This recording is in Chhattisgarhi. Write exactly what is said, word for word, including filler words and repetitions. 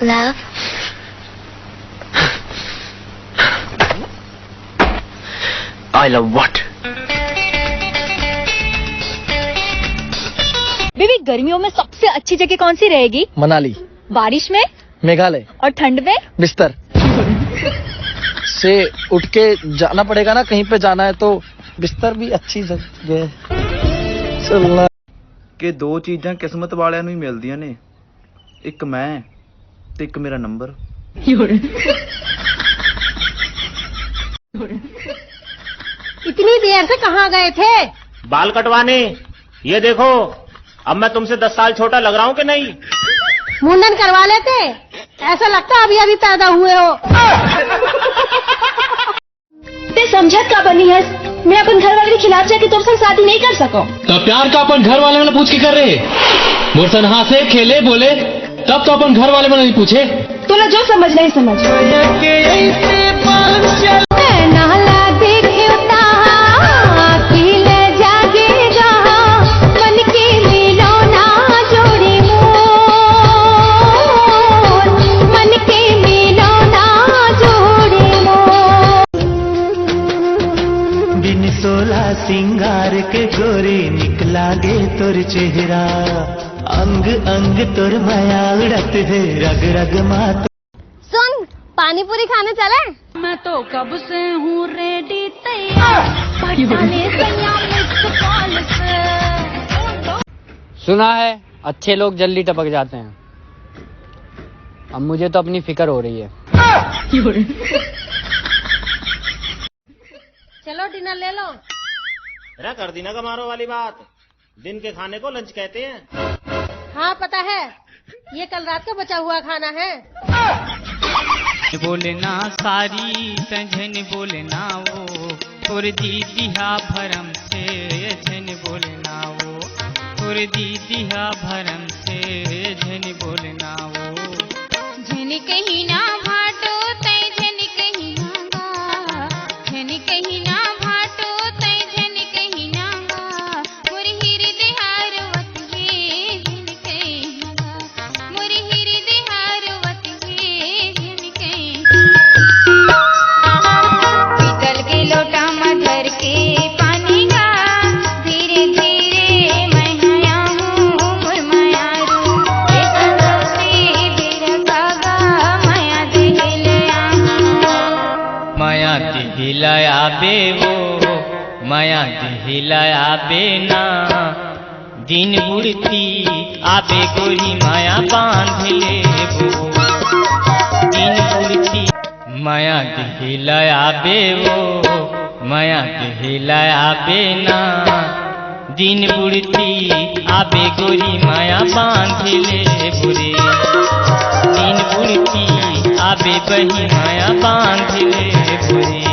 Love. I love what? Baby, गर्मियों में सबसे अच्छी जगह कौन सी रहेगी? मनाली। बारिश में? मेघालय। और ठंड में? बिस्तर। से उठ के जाना पड़ेगा ना, कहीं पे जाना है तो। बिस्तर भी अच्छी जगह है। चलना। ਕਿ ਦੋ ਚੀਜ਼ਾਂ ਕਿਸਮਤ ਵਾਲਿਆਂ ਨੂੰ ਹੀ ਮਿਲਦੀਆਂ ਨੇ, ਇੱਕ ਮੈਂ ਤੇ ਇੱਕ ਮੇਰਾ ਨੰਬਰ। इतनी देर से कहाँ गए थे? बाल कटवाने। ये देखो, अब मैं तुमसे दस साल छोटा लग रहा हूँ कि नहीं? मुंडन करवा लेते, ऐसा लगता अभी अभी पैदा हुए हो। ते समझत का बनी हस? मैं अपन घर वाले के खिलाफ जाके तोर संग शादी नहीं कर सको। त प्यार का अपन घर वाले मन पूछ के कर रहे? मोर सन हाँ से खेले बोले, तब तो अपन घर वाले मन नहीं पूछे। तोला जो समझना ही समझ। बिन सोला सिंगार के गोरी निकला गे तोर चेहरा। अंग अंग तोर माया उड़त हे, रग रग मा। सुन, पानी पूरी खाने चले? मैं तो कब से हूँ रेडी तैयार, भट्टा ने सैया मिस कॉल से। सुना है, अच्छे लोग जल्दी टपक जाते हैं। अब मुझे तो अपनी फिक्र हो रही है। चलो, डिनर ले लो। जरा कर दी ना गमारो वाली बात। दिन के खाने को लंच कहते हैं। हाँ, पता है, ये कल रात का बचा हुआ खाना है। बोलना सारी तझन बोलना वो, तोर दीदी हा भरम से झन बोलना वो, तोर दीदी हा भरम से झन बोलना वो। झन कहीं ना भाटो तै झन कहीं ना गा, झन कहीं ना भाटो तै झन कहीं ना गा। मोर हृदय हारवत हे झन कहीं ना गा, मोर हृदय हारवत हे झन कहीं। पीतल के लोटा म धर के पानी गा, धीरे धीरे मैं आया हूँ मोर मयारू, ए संतोषी बेरा कागा मया दिल आया हूँ। मया दिहिला आबे वो, मया दिहिला आबे ना। दिन बुड़ती आबे गोरी मया बांध लेबो। दिन बुड़ती मया दिहिला आबे वो, मया दिहिला आबे ना। दिन बुड़ती आबे गोरी मया बांध लेबो रे। दिन बुड़ती आबे बही मया बांध लेबो रे।